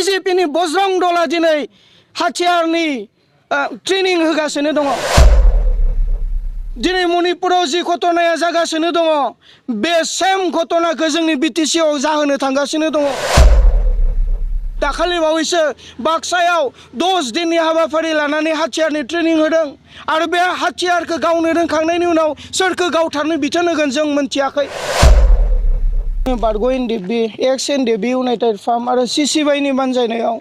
बिजेपिनि बजरं दला दिनै हाथियारनि ट्रेनिं होगासिनो दङ। दिनै मणिपुराव जि घटनाया जागासिनो दङ बे सेम घटनाखौ जोंनि बिटिसिआव जाहोनो थांगासिनो दङ। दाखालि बावैसो बाक्सायाव 10 दिननि हाबाफारि लानानै हाथियारनि ट्रेनिं होदों आरो बे हाथियारखौ गावनो रोंखांनायनि उनाव सोरखौ गावथारनो बिथोन होगोन जों मोनथियाखै। बारग' एनडिएफबि एक्स एनडिएफबि इउनाइटेड फार्म आरो सिसिबाइनि बानजायनायाव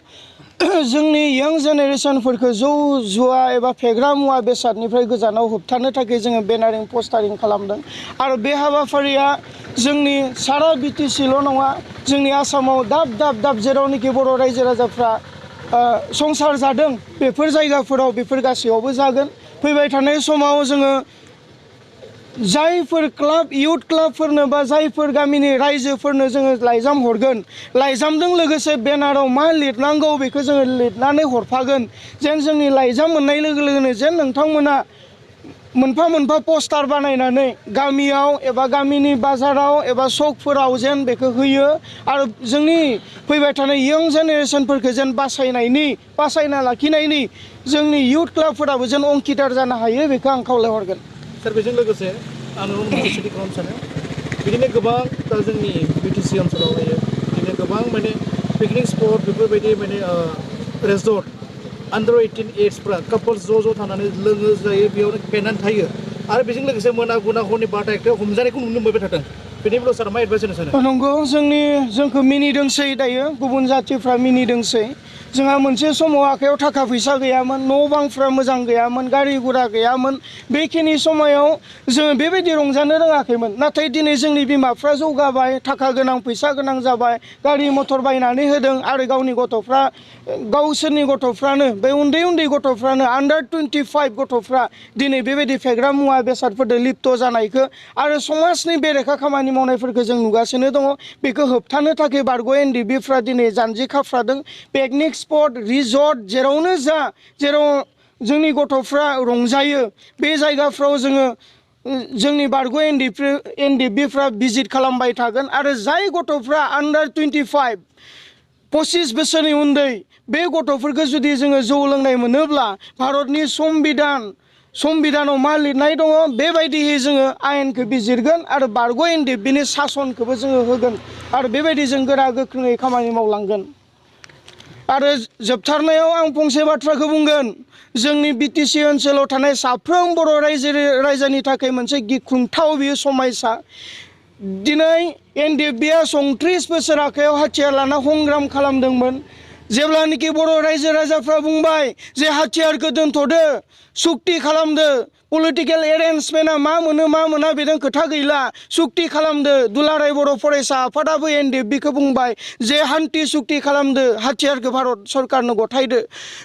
जोंनि यंग जेनेरेसनफोरखौ जौ जुवा एबा फेग्रा मुवा बेसादनिफ्राय गोजानाव होबथानो थाखाय जोङो बेनारिं पस्टारिं खालामदों आरो बे हाबाफारिया जोंनि सारा बिटिसिल' नङा जोंनि आसामाव दाब जेरावनोखि बर' रायजो राजाफ्रा संसार जादों बेफोर जायगाफोराव बेफोर गासैयावबो जागोन। फैबाय थानाय समाव जोङो जायफोर क्लाब इयुथ क्लाबफोरनो बा जायफोर गामिनि रायजोफोरनो जोङो लाइजाम हरगोन लाइजामजों लोगोसे बेनाराव मा लिरनांगौ बेखौ जोङो लिरनानै हरफागोन जेन जोंनि लाइजाम मोननाय लोगो लोगोनो जेन नोंथांमोना मोनफा मोनफा पस्टार बानायनानै गामियाव एबा गामिनि बाजाराव एबा सकफोराव जेन बेखौ होयो आरो जोंनि फैबाय थानाय यंग जेनेरेसनफोरखौ जेन बासायना लाखिनायनि जोंनि इयुथ क्लाबफोराबो जेन अंकितार जानो हायो बेखौ आं खावलायहरगोन। सार बेजों लोगोसे आं मोनसे सोंथि खालामनो सानो बिदिनो गोबां दा जोंनि बिटिसि ओनसोलाव बिदिनो गोबां माने पिकनिक स्पट बेफोरबायदि माने रेजर्ट आन्डार 18 एजफ्रा कापल्स ज' थानानै लोङो जायो बेयावनो पेनानै थायो आरो बेजों लोगोसे मोना गुना हरनि बारथा एकथा हमजानायखौ नुनो मोनबाय थादों। बेनि बेलायाव सार मा एडभाइस होनो सानो? नंगौ जोंखौ मिनिदोंसै दायो गुबुन जाथिफ्रा मिनिदोंसै। जोंहा मोनसे समाव आखायाव थाखा फैसा गैयामोन न' बांफ्रा मोजां गैयामोन गारि गुरा गैयामोन बेखिनि समायाव जोङो बेबायदि रंजानो रोङाखैमोन। नाथाय दिनै जोंनि बिमाफ्रा जौगाबाय थाखा गोनां फैसा गोनां जाबाय गारि मथर बायनानै होदों आरो गावसोरनि गथ'फ्रानो बे उन्दै गथ'फ्रानो आन्डार 25 गथ'फ्रा दिनै बेबायदि फेग्रा मुवा बेसादफोरजों लिप्त जानायखौ आरो समाजनि बेरेखा खामानि मावनायफोरखौ जों नुगासिनो दङ। बेखौ होबथानो थाखाय बारग' एनडिएफबिफ्रा दिनै जानजि खाफ्रादों। पिकनिक स्पट रिजर्ट जेरावनो जेराव जोंनि गथ'फ्रा रंजायो बे जायगाफ्राव जोंनि बारग' एनडिएफबिफ्रा भिजिट खालामबाय थागोन आरो जाय गथ'फ्रा आन्डार 25 बोसोरनि उन्दै बे गथ'फोरखौ जुदि जोङो जौ लोंनाय मोनोब्ला भारतनि संबिधानाव मा लिरनाय दङ बेबायदियै जोङो आयेनखौ बिजिरगोन आरो बारग' एनडिएफबिनि सासनखौबो जोङो होगोन आरो बेबायदि जों गोरा गोख्रोङै खामानि मावलांगोन। आरो जोबथारनायाव आं फंसे बाथ्राखौ बुंगोन जोंनि बिटिसि ओनसोलाव थानाय साफ्रोम बर' रायजोनि थाखाय मोनसे गिख्रंथाव बियो समायसा। दिनै एनडिएफबिआ 34 बोसोर आखायाव हाथियार लाना संग्राम खालामदोंमोन। जेब्लानोखि बर' रायजो राजाफ्रा बुंबाय जे हाथियारखौ दोनथ'दो सुक्ति खालामदो पलिटिकेल एरेन्जमेन्टआ मा मोनो मा मोना बेजों खोथा गैला सुक्ति खालामदो दुलाराय बर' फरायसा आफादाबो एनडिएफबिखौ बुंबाय जे हान्थि सुक्ति खालामदो हाथियारखौ भारत सरकारनो गथायदो।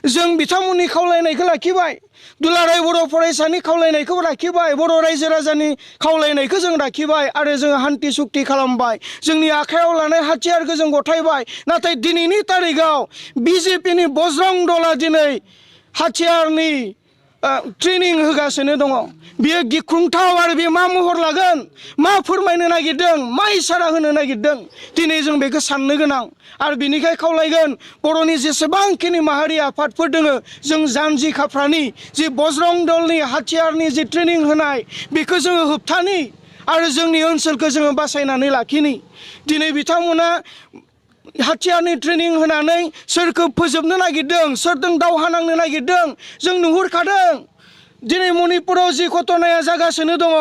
जों बिथांमोननि खावलायनायखौ लाखिबाय दुलाराय बर' फरायसानि खावलायनायखौ लाखिबाय बर' रायजो राजानि खावलायनायखौ जों लाखिबाय आरो जोङो हान्थि सुक्ति खालामबाय जोंनि आखायाव लानाय हाथियारखौ जों गथायबाय। नाथाय दिनैनि तारिखाव बिजेपिनि बजरं दला दिनै हाथियारनि ट्रेनिं होगासिनो दङ। बियो गिख्रंथाव आरो बेयो मा महर लागोन मा फोरमायनो नागिरदों मा इसारा होनो नागिरदों दिनै जों बेखौ साननो गोनां आरो बिनिखाय खावलायगोन बर'नि जेसेबांखिनि माहारि आफादफोर दोङो जों जानजि खाफ्रानि जि बजरं दलनि हाथियारनि जि ट्रेनिं होनाय बेखौ जोङो होबथानि आरो जोंनि ओनसोलखौ जोङो बासायनानै लाखिनि। दिनै बिथांमोना हाथियारनि ट्रेनिं होनानै सोरखौ फोजोबनो नागिरदों सोरजों दावहा नांनो नागिरदों जों नुहुरखादों। दिनै मणिपुराव जि घटनाया जागासिनो दङ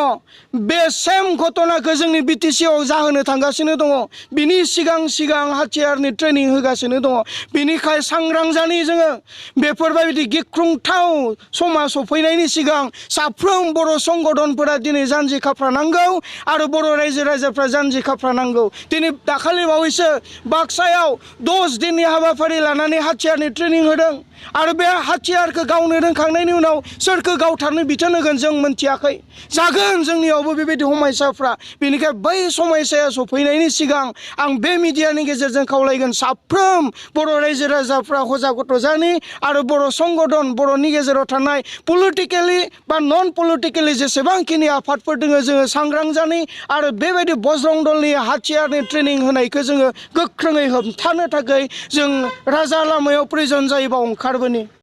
बे सेम घटनाखौ जोंनि बिटिसिआव जाहोनो थांगासिनो दङ। बिनि सिगां हाथियारनि ट्रेनिं होगासिनो दङ। बिनिखाय सांग्रां जानि जोङो बेफोरबायदि गिख्रंथाव समा सफैनायनि सिगां साफ्रोम बर' संगठनफोरा दिनै जानजि खाफ्रानांगौ आरो बर' रायजो राजाफ्रा जानजि खाफ्रानांगौ। दिनै दाखालि बावैसो बाक्सायाव 10 दिननि हाबाफारि लानानै हाथियारनि ट्रेनिं होदों आरो बे हाथियारखौ गावनो रोंखांनायनि उनाव सोरखौ गावथारनो बिथोन होगोन जों मोनथियाखै जागोन जोंनियावबो बेबायदि समयसाफ्रा बेनिखायनो बै समयसाया सफैनायनि सिगां आं बे मिडियानि गेजेरजों खावलायगोन साफ्रोम बर' रायजो राजाफ्रा सजागत जानि आरो बर' संगठन बर'नि गेजेराव थानाय पलिटिकेलि बा नन पलिटिकेलि जेसेबांखिनि आफादफोर दङ जोङो सांग्रां जानि आरो बेबायदि बजरं दलनि हाथियारनि ट्रेनिं होनायखौ जोङो गोख्रोङै होबथानो थाखाय जों राजा लामायाव प्रेजेन्ट जायोबा ओंखारबोनि